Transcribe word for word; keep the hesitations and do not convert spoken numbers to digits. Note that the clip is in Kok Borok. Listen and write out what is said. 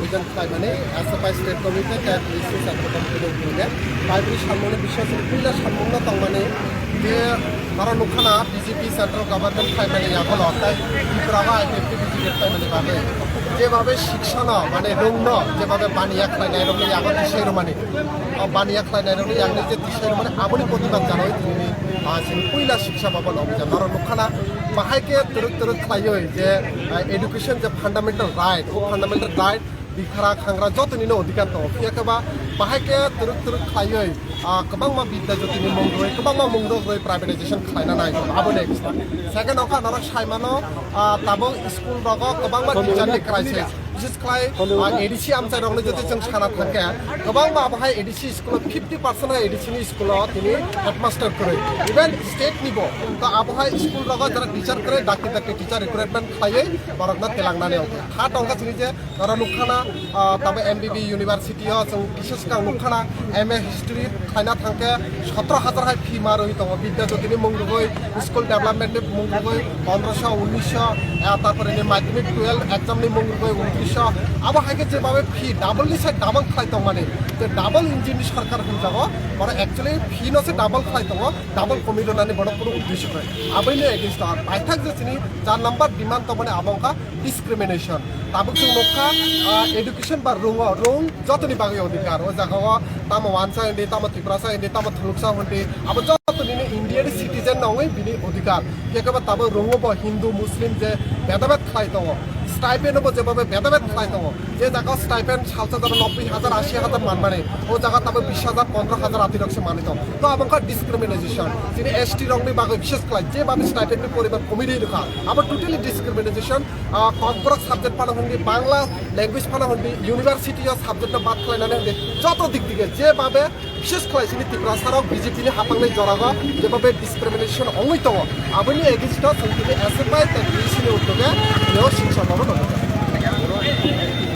Oijan khlaimani S F I State Committee tei P S C Central Committee ni ukulge. Bai bini samungni bising sini puila samungno tongmani je norok nukha na B J P Central Government khlaimani yago tei Tripura o I P F T B J P khlaimani bagwi jebabe siksano mane rungno jebabe baniya khlainai rokni yago tisai rwmani. O baniya khlainai rokni yagni je tisai rwmani aboni protibad janai tini, ah, sini puila siksa bhaban obijan norok nukha na bahai khe twrwk twrwk khlaiwi je, ah, education je fundamental right, o fundamental right Bikhara khangra joto nino odhikar tongo. Phiya khe ba bahai khe twrwk twrwk khlaiwi, ah, kwbangma bidya jyoti ni mung rwi, kwbangma mung rok rwi privatization khlaina nai tongo. Abo ni ekta. Second okha norok sai mano, ah, tabuk school rogo kwbangma teacher ni crisis. Bises khlai, ah, A D C amchai rok ni jyoti chwng sana thangkhe kwbangma abo hai A D C school o fifty percent hai A D C ni school o tini headmaster kwrwi. Even state ni bo. To abo hai school rogo jara teacher kwrwi, dakti dakti teacher recruitment khlaiwi borok no telang nani okha. Kha tongkha sini je Oro nukha na, ah, tabo M B B University o chwng kisa swkang nukha na M A History khlaina thangkhe sotro hajar hai fee ma rwui tongo. Bidya Jyoti ni mung rwgwi, school development ni mung rwgwi pondroso, unnisho, ah, tarpore ni madhyamik twelve exam ni mung rwgwi untrisho. Abo hai khe jebabe fee double ni sai double khlai tongmani. Je double engine ni sarkar hwnjago, oro actually fee no se double khlai tongo, double komi rwnani bono kunu uddesho kwrwi. Aboni against o ang paithak je chini char number demand tongmani abo wngkha discrimination. Tabuk chwng nukha, ah, education ba rungo, rung jotoni bagwi odhikar. O jaga o tamo wansa hindi, tamo Tiprasa hindi, tamo Thuluksa hindi, abo jotoni ni India ni citizen no wngwi bini odhikar. Phiya khe ba tabuk rungo bo Hindu, Muslim je bedabed khlai tongo. Stipend bo jebabe bedabed khlai tongo. Je jaga o stipend salsa jora nobboi hajar, ashi hajar manmani, o jaga tabuk bish hajar, pondro hajar ati rok se manwi tongo. To abo wngkha discrimination. Chini S T rok ni bagwi bises khlai, je babe stipend ni poriman komi rwi rwkha. Abo totally discrimination. Ah, kokborok subject phano hindi, Bangla language phano hindi, university o subject no bad khlainani hindi, joto dik dige je babe bises khlai chini Tiprasa rok B J P ni haphang ni jora o je babe discrimination ongwi tongo, aboni against o chwng tini S F I tei P S C ni uddoge neo siksa